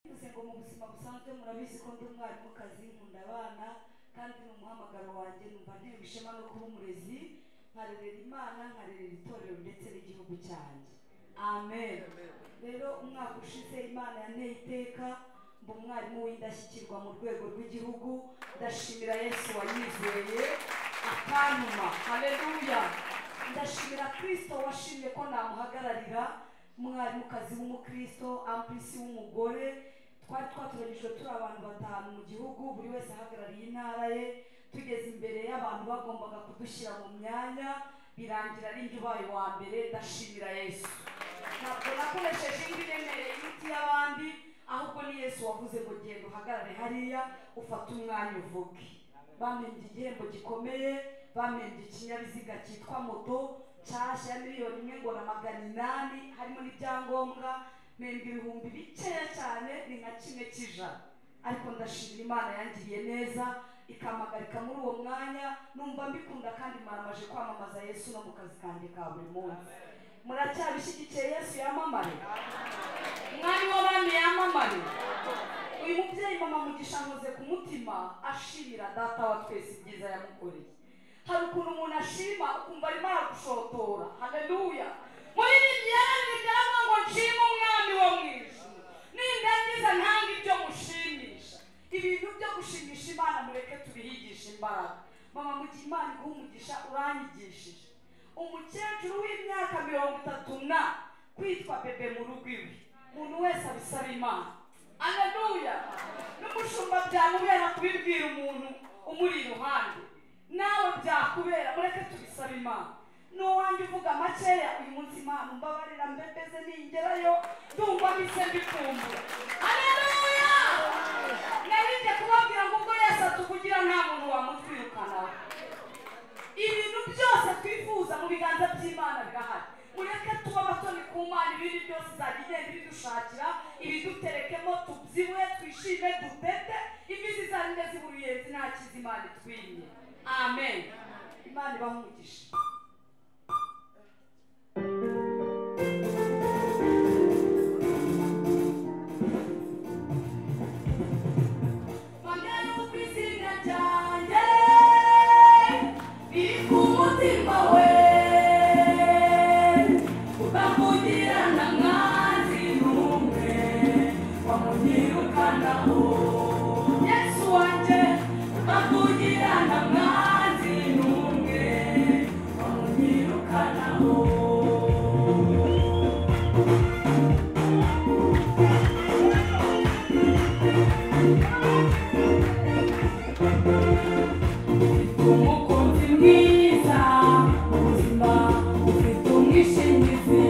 Mvuze ngo mu buzima busanzwe murabizi ko ndi umwarimukazi, nkunda abana kandi ni umuhamagaro wanjye, numva ntewe ishema no kuba umurezi, nkarerera Imana, nkarerera itorero ndetse n'igihugu cyanjye. Amen. Rero umwaka ushize Imana yanteye iteka mba umwarimu w'indashyikirwa mu rwego rw'igihugu. Ndashimira Yesu wanyizeye akantuma. Haleluya. Ndashimira Kristo washimye ko namuhagararira, umwarimukazi w'umukristo, ampisi w'umugore. Twari twatoranyijwe turi abantu 5 mu gihugu, buri wese ahagarariye intara ye. Tugeze imbere y'abantu bagombaga kudushyira mu myanya, birangira ari njye ubaye uwa mbere. Ndashimira Yesu. Ntabwo nakoresheje indi iremereye imiti y'abandi, ahubwo ni Yesu wavuze ngo genda uhagarare hariya ufate umwanya uvuge. Bampembye igihembo gikomeye, bampembye ikinyabiziga cyitwa moto nshyashya ya 1,800,000, harimo n'ibyangombwa. Mpembwa ibihumbi bikeya cyane, ni nka 1%. Ariko ndashimira Imana yangiriye neza ikampagarika muri uwo mwanya, numva mbikunda kandi maramaje kwamamaza Yesu no mu kazi kanjye ka buri munsi. Muracyabishyigikiye Yesu yamamare, umwami w'abami yamamare. Uyu mubyeyi mama Mugisha nkoze ku mutima ashimira data wa twese ibyiza yamukoreye. Hari ukuntu umuntu ashima ukumva arimo aragushotora. Haleluya. Muri ibi ngo nshime umwami wo mu ijuru, nindangiza ntanga ibyo mushimisha. Ibintu byo gushimisha Imana mureke tubihigishe imbaraga. Mama Mugisha, Imana iguhe umugisha, uranyigishije. Umukecuru w'imyaka 30 na kwitwa bebe mu rugo iwe, umuntu wese abisaba Imana. Haleluya. N'umushumba byamubera kubibwira umuntu umuri iruhande, nawe byakubera. Mureke tubisaba Imana. N'uwanjye uvuga makeya uyu munsi, Imana mbabarira mbebeze ningerayo ndumva mise mbikumbura. Haleluya. Narinjye kubabwira ngo ubwo Yesu atukugira nta muntu wamutwirukanaho. Ibintu byose twifuza mu biganza by'Imana birahari. Mureke tuba abatoni ku Mana, ibindi byose izajya igenda ibidushakira, ibiduterekemo, tubyibuhe, twishime, dutete, imvi zizarinde ziba uruyenzi, nta cyiza Imana itwimye. Amen. Imana ibahe umugisha. Mpamya yuko izina ryanjye riri ku mutima we, ukamugira na mwanzi n'umwe wamunyirukanaho. Yesu wanjye, ukamugira na mwanzi n'umwe wamunyirukanaho. Ufite umukunzi mwiza mu buzima, ufite umwishingizi,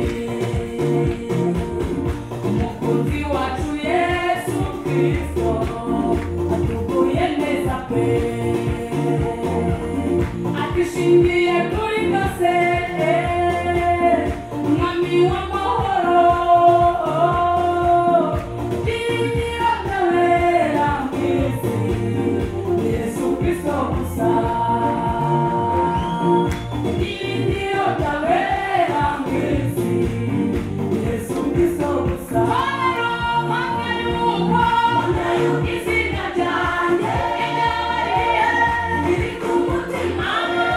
umukunzi wacu Yesu Kristo atuguye neza pe, atishingiye kuri byose, umwami w'amahoro, ibyiringiro by'abera mu isi, Yesu Kristo gusa. Ibyiringiro by'abera mu isi, Yesu Kristo gusa. Mpamya yuko izina ryanjye riri ku mutima we,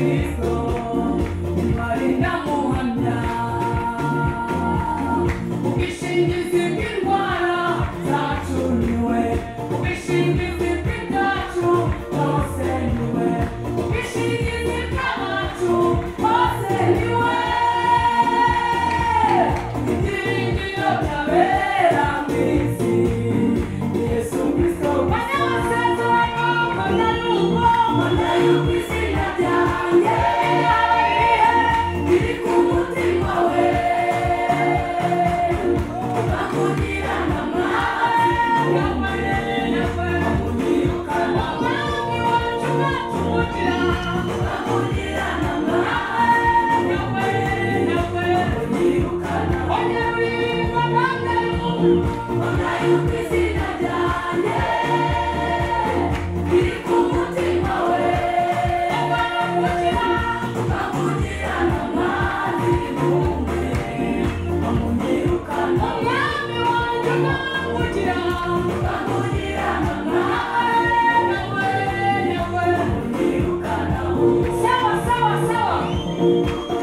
Kristo intwari ndamuhamya ubwishingizi bw'indwara zacu niwe ubwishingizi bw'ibyacu bwose niwe ubwishingizi bw'abacu bose niwe ibyiringiro by'abera mu isi ni Yesu Kristo banyamasezerano mpamya yuko izina ryanjye riri ku mutima we bakugirana Sawa sawa sawa.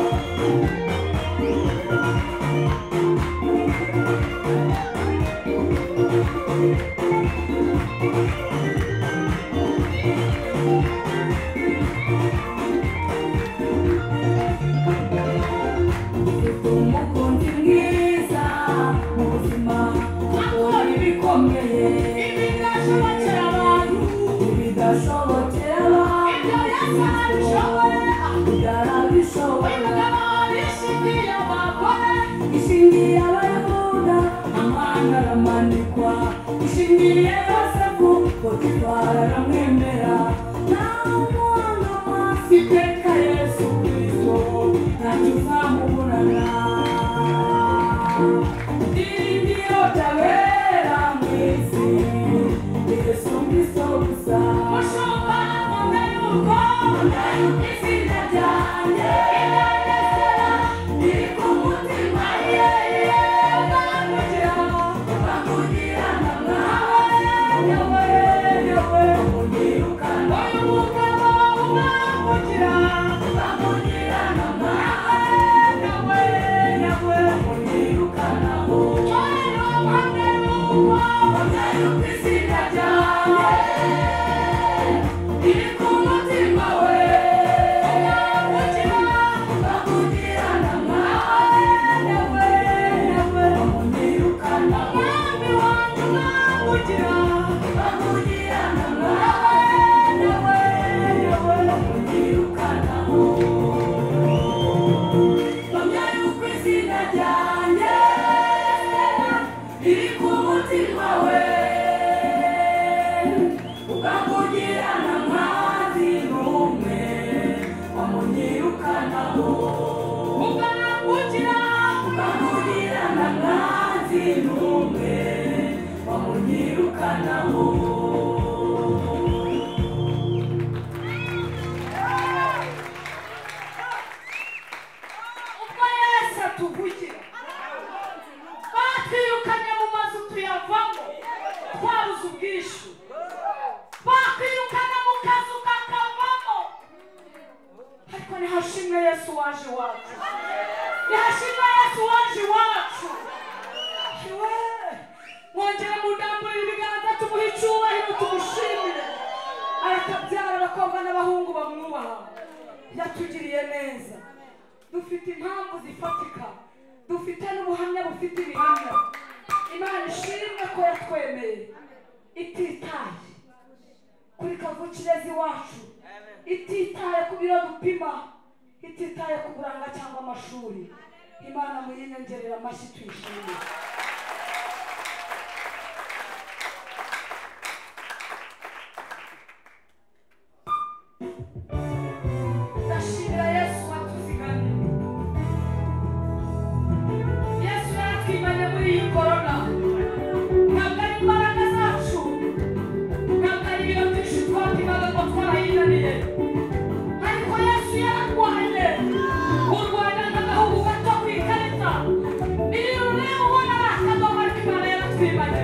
Ufite umukunzi mwiza mu buzima akora ibikomeye ibidashobokera abantu ibidashobokera abantu ibyo Yesu arabishoboye ibyo arabishoboye uyu mugabo yishingiye abagore ishingiye abayuda amahanga aramanikwa ishingiye Yosefu Potifari aramwemera nawe umwana amaso iteka Yesu Kristo ntacyo uzamuburana ibyiringiro by'abera mu isi ni Yesu Kristo gusa mushumba mpamya yuko izina ryanjye riri ku mutima bakugira nawe unyirukana uyu mugabo ubakugira bakugira nawe unyirukana torero mpamya yuko izina ryanjye riri ku mutima we bakugira nawe unyirukana umwami wanjye ubakugira bakugira nawe unyirukana mpamya yuko izina ryanjye riri ku mutima we ukakugira nta n'umwe wamunyirukanaho ukakugira nta n'umwe wamunyirukanaho ubwo Yesu atuvugira batwirukanye mu mazu tuyavamo twabuze ubwishyu bakwirukana mu kazu kakavamo ariko nihashimwe Yesu waje iwacu nihashimwe Yesu waje iwacu mwongere mundamburire ibiganza tumuhe icyubahiro tumushimire arakabyara abakobwa n'abahungu bamwubaha yatugiriye neza dufite impamvu zifatika dufite n'ubuhamya bufite ibihamya Imana ishimwe ko yatwemeye ititaye kuri kavukire z'iwacu ititaye ku biro dupima ititaye ku buranga cyangwa amashuri Imana muyinyongerera amashyi tuyishimire ndashimira Yesu watuzigamye Yesu yaratwimanye muri iyi korona ntabwo ari imbaraga zacu ntabwo ari ibiro byinshi twapimaga ngo twarayinaniye ariko Yesu yararwanye u Rwanda nk'agahugu gato ku ikarita niyo ureba ubona ari akadomo ariko Imana yaratwimanye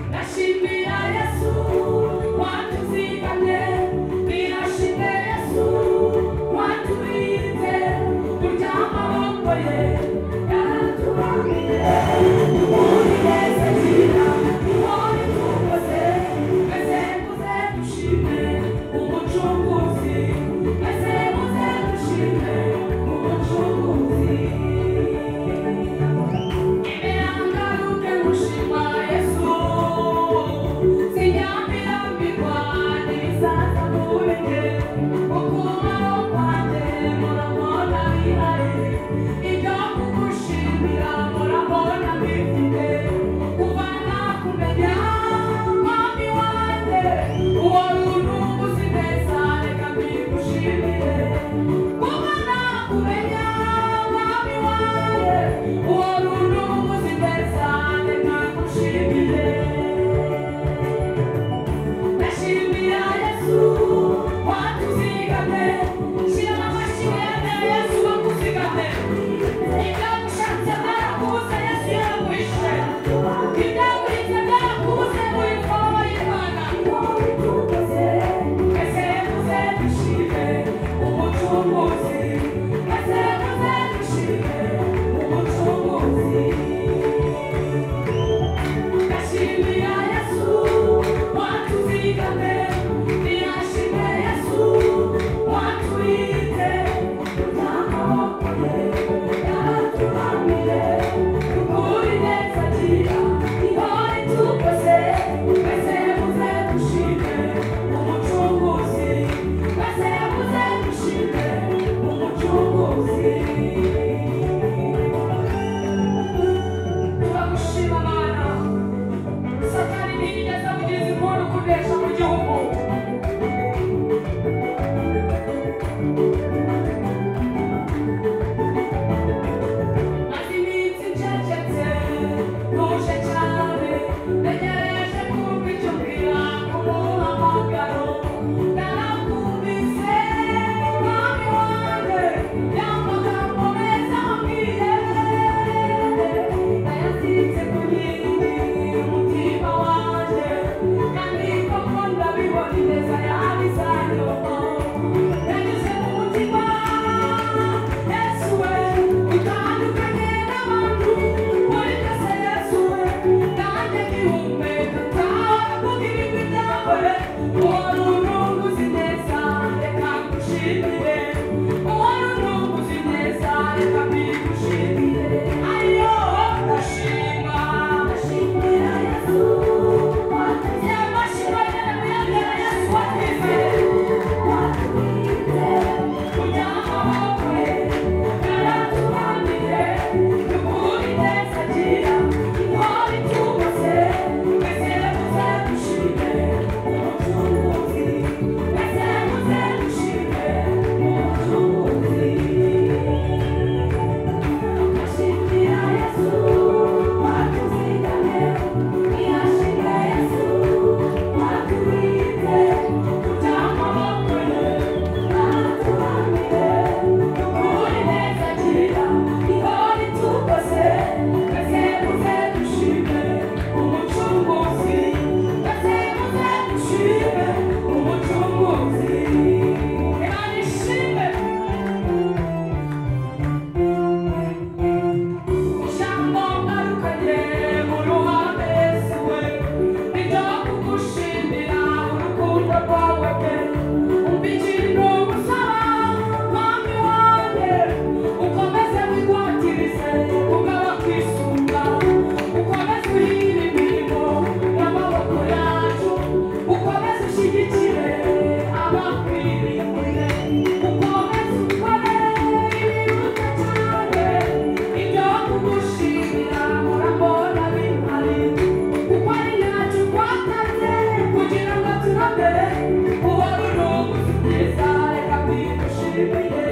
ndashimira Yesu watuzigamye nirashimye Yesu mbigushimire uhora ununguza ineza reka mbigushimire ayo ndashima ndashimira Yesu yamashimwe muyagera Yesu watwizeye kujya amaboko ye yaratubambiye ukuri neza agira ihora itubose mbese muze dushime umucunguzi mbese muze dushime umucunguzi ndashimira Yesu watuzigamye iyashimwe Yesu waturinze kujya amaboko ye yaratubambiye ukuri neza agira ihora itubose mbese muze dushime umucunguzi mbese muze dushime umucunguzi Imana ishimwe. Ijambo ngarukanye mu ruhame Yesu we niryo kugushimira urukundo rwawe pe umva ikintu ngusaba mwami wanjye ukomeze wigwatirize ugaba kwisunga ukomeze uhire imirimo y'amaboko yacu ukomeze ushyigikire abakwiringiye ukomeze ukore ibiruta cyane ibyo kugushimira murambona bihari kuko ari ntacyo twatanze kugira ngo turame uhora ununguza ineza reka mbigushimire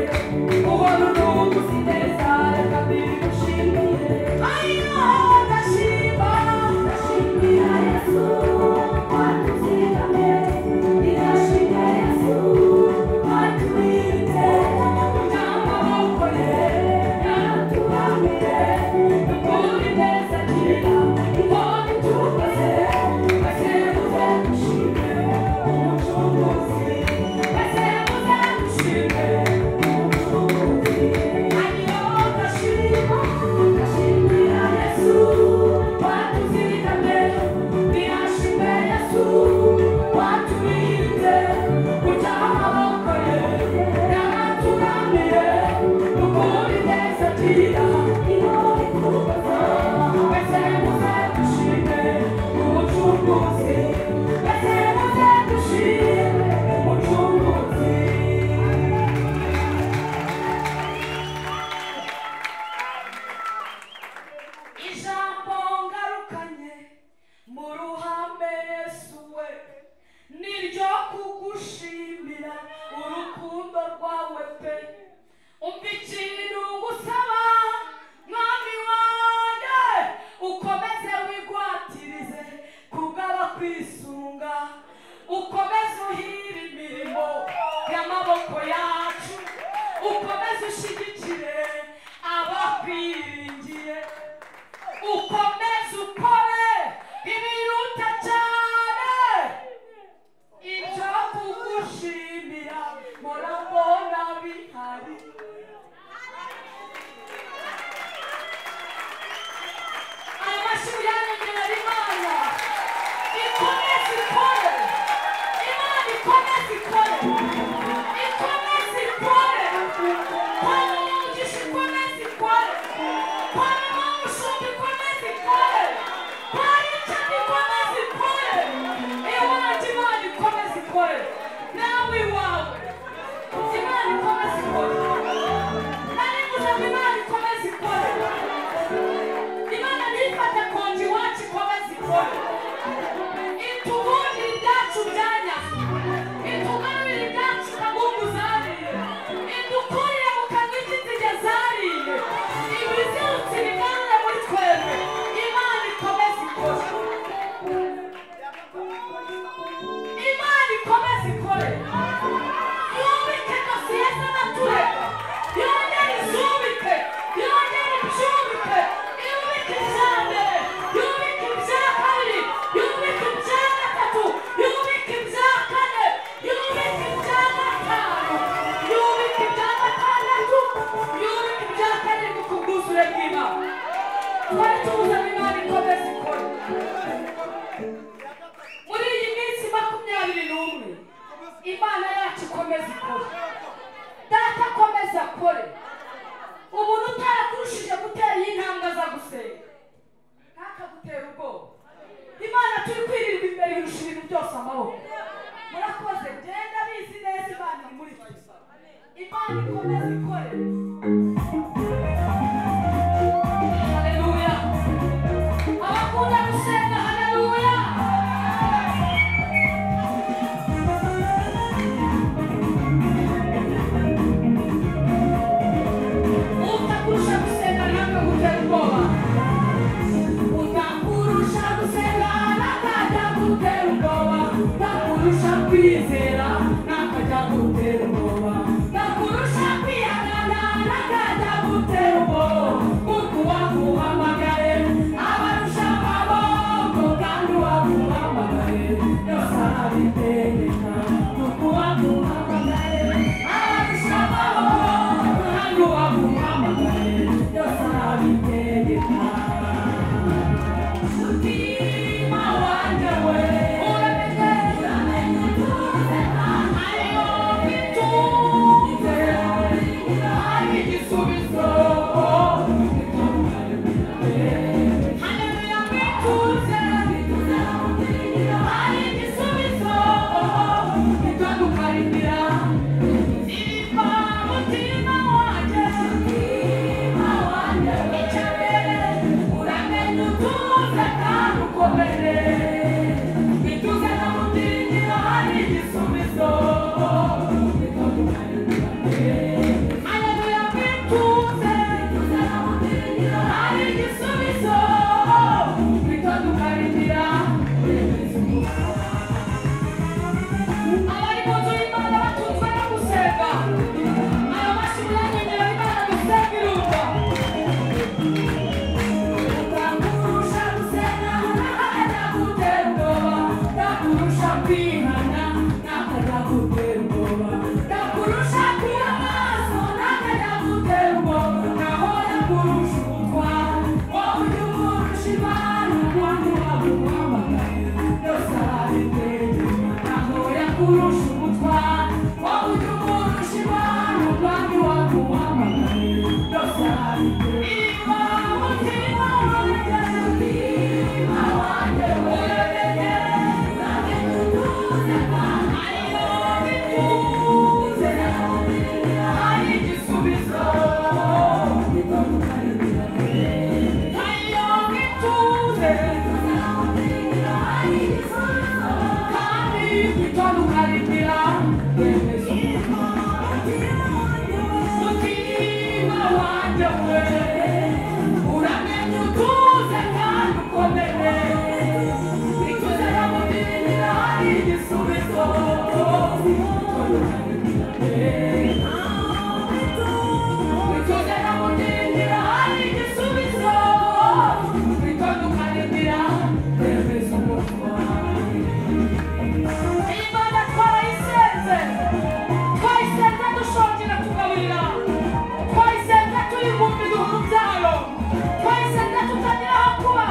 uhora ununguza ineza reka mbigushimire ayo ndashima ndashimira Yesu watuzigamye ndashimira Yesu waturinze kujya amaboko ye yaratubamiye ukuri neza agira ihora itubase mbese muze dushime umucunguzi mbese muze dushime umucunguzi ayo ndashima ndashimira Yesu watuzigamye ndashimira Yesu waturinze kujya amaboko ye yaratugamiye ukuri neza agira ihora itubase mbese muze dushime umucunguzi mbese muze dushime umucunguzi. Ijambo ngarukanye mu ruhame Yesu we niryo kugushimira urukundo rwawe pe umva ikintu ngusaba mwami wanjye ukomeze wigwatirize kubw'abakwisunga ukomeze uhire imirimo y'amaboko yacu ukomeze ushyigikire abakwiringiye ukomeze ukore ibiruta cyane ibyo kugushimira murambona bihari. Aya mashyi yanyongera Imana ikomeze ikore Imana ikomeze ikore ikomeze ikore. akomeze akore. Umuntu utarakurushije gutera iyi ntambwe aza gusenga ntakagutera ubwoba. Imana turi kwirirwa imbere irusha ibintu byose amaboko. Murakoze, genda bizi neza Imana iri muri twe. Imana ikomeze ikore. Haleluya. Abakunda gusenga, haleluya. Utakurusha gusenga ntakagutera ubwoba. Utakurusha gusenga ntakajya gutera ubwoba. Utakurusha kwizera ntakajya gutera ubwoba. Utakurusha kwihangana ntakajya gutera ubwoba. Kuko uwaguhamagaye abarusha amaboko, kandi uwaguhamagaye yose arabitegeka. Kuko uwaguhamagaye abarusha amaboko, kandi uwaguhamagaye yose arabitegeka. Mutima wanjye we, uramenye, uramenye utuze, hariho bituze, hari igisubizo. Haleluya, bituze, hari igisubizo, bitandukanira. Iriba mutima wanjye, mutima wanjye, icya mbere uramenye utuze kandi ukomere. Bituze no mutinyira, hari igisubizo. Haleluya, bituze, hari igisubizo, bitandukanira. Abari mu nzu y'Imana batunzwe no gusenga, ayo mashyi muyanyongera. Imana dusenga irumva. Utakurusha gusenga ntakajya gutera ubwoba. Utakurusha kwihana ntakajya gutera ubwoba. Utakurusha kuba maso ntakajya gutera ubwoba. Naho yakurusha ubutwari, wowe ujya umurusha Imana, kandi waguhamagaye yose arabitegeka. Naho yakurusha ubutwari, wowe ujya umurusha Imana, kandi waguhamagaye yose arabitegeka. Iriba mutima wanjye, mutima wanjye, uramenye, uramenye utuze, hariho bituze, hari igisubizo. Hariho bituze, kandi bitandukanira. Mutima wanjye we, uramenye utuze kandi ukomere. Ituze no mutinyira, hari igisubizo. Ituze no mutinyira, hari igisubizo. Bitandukanira, remezo umutwaro. Imana twarayisenze, twayisenze dushonje tugaburira, twayisenze turi mu bihugu byayo, twayisenze tutagira aho kuba.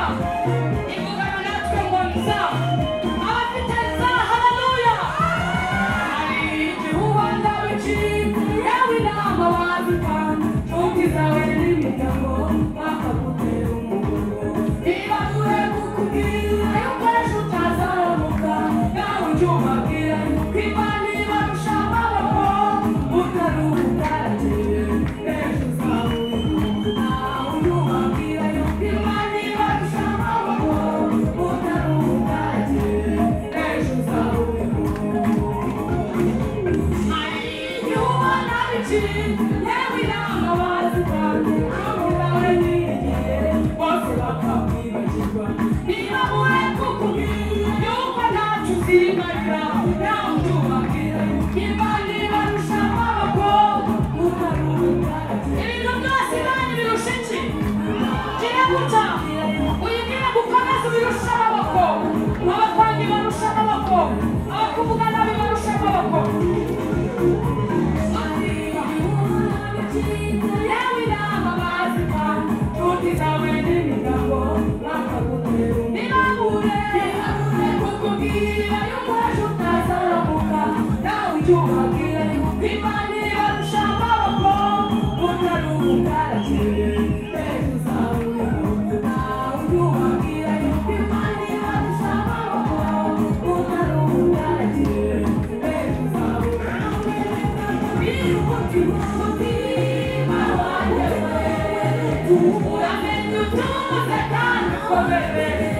Ivugana natwe ngo nza, abafite nza, haleluya. Hari igihe ubona bicika, yewe inama wazitanga, inshuti zawe n'imiryango bakagutera umugongo. Niba dure kukubwira yuko ejo utazaramuka, nawe ujye ubabwira yuko Imana ibarusha amaboko, utari ubutaragiye ejo uzabura. Nawe ujye ubabwira yuko Imana ibarusha amaboko, utari ubutaragiye ejo uzabura. Hari igihe ubona bicika, yewe inama wazitanga, inshuti zawe n'igihe bose bakakwibagirwa. Niba ure kukubwira yuko ntacyo uzimarira, nawe ujye ubabwira yuko Imana ibarusha amaboko, utari ubutaragiye. Ibintu byose Imana ibirusha iki? Gira gutya uyibwire gukomeza ubirusha amaboko. Abakwanga ibarusha amaboko, abakuvuga nabi barusha amaboko. Yewe inama bazitanga, inshuti zawe n'imiryango bakagutera. Ntibabure kukubwira yuko ejo utazaramuka. Umutima wanjye we, uramenye utuze kandi ukomere.